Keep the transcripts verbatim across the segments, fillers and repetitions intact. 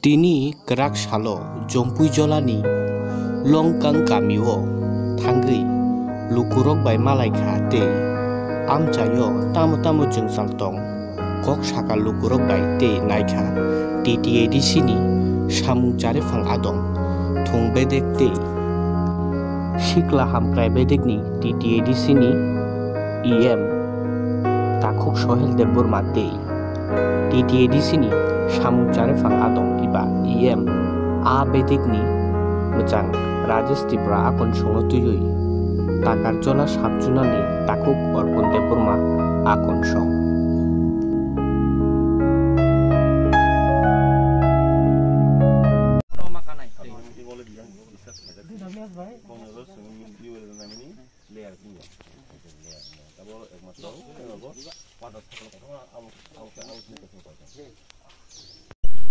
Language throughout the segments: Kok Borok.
Tini kwrak salo Jompuijolani Longkang kamio thangwi lukurok bai malaikha tei amchaio tamo tamo jwngjal tong kok saka lukurok bai tei naikha T T A D C ni samung chariphang adong thung bedek tei sikla hamkrai bedekni T T A D C ni E M Takhuk Sohel Debbarma tei T T A D C ni samung chariphang adong iba E M a bedekni mwchang Rajesh Tripura akon songno twiwi Takarjola sub-zonal ni takhuk Orpon Debbarma akon song.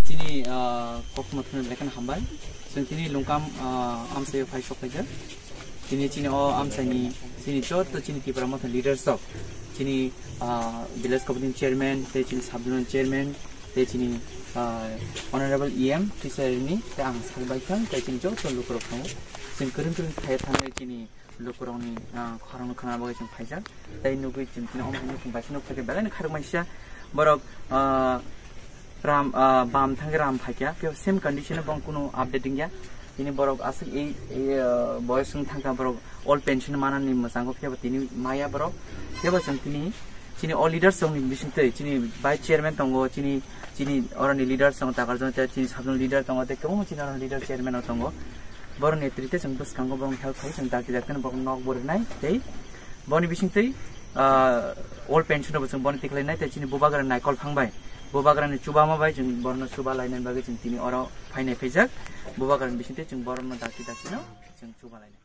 Chini, ah, kokma thumna belai kheno hambai. Chwng tini Longkang, ah, amchaio phai sok phaijak. Tini chini o amchaini chini joto chini Tipra Motha leaders rok, chini, ah, village committee chairman, tei chini sub-zonal chairman, tei chini, ah, honorable E M Tisari ni, tei ang sak bai kha, tei chini joto lukurok tongo. Chwng kwrwng kwrwng phai thangwi chini lukurokni, ah, khorangno khna bagwi chwng phaijak. Tei nugwi chwng tini omo hai nukung bai kheno phaikha belai no kharokmaisa. Borok, ah, ram, ah, bam thangwi ram phaikha, phiya same condition o bong kunu update wngya. Tini borok aswk ei, ei, ah, boyos wng thangkha, borok old pension manani mwchango, phiya bo tini maya borok. Phiya bo chwng tini chini o leaders rokni bisingtwi chini vice chairman tongo, chini, chini oroni leaders tongo, Takarjala tei chini sub-zonal leader tongo, tei kwbangma chini oroni leader chairman rok tongo. Borok netrite chwng bwskango borok help khai, chwng dakti dakti no borok nok bo rwnai tei boni bisingtwi, ah, old pension rok bo chwng bono tikhlainai tei chini bubagra naikol phang bai, bubagrani chubama bai chwng borokno chuba lainani bagwi chwng tini oro phainai phaijak. Bubagrani bisingtwi chwng borokno dakti dakti no chwng chuba lainai.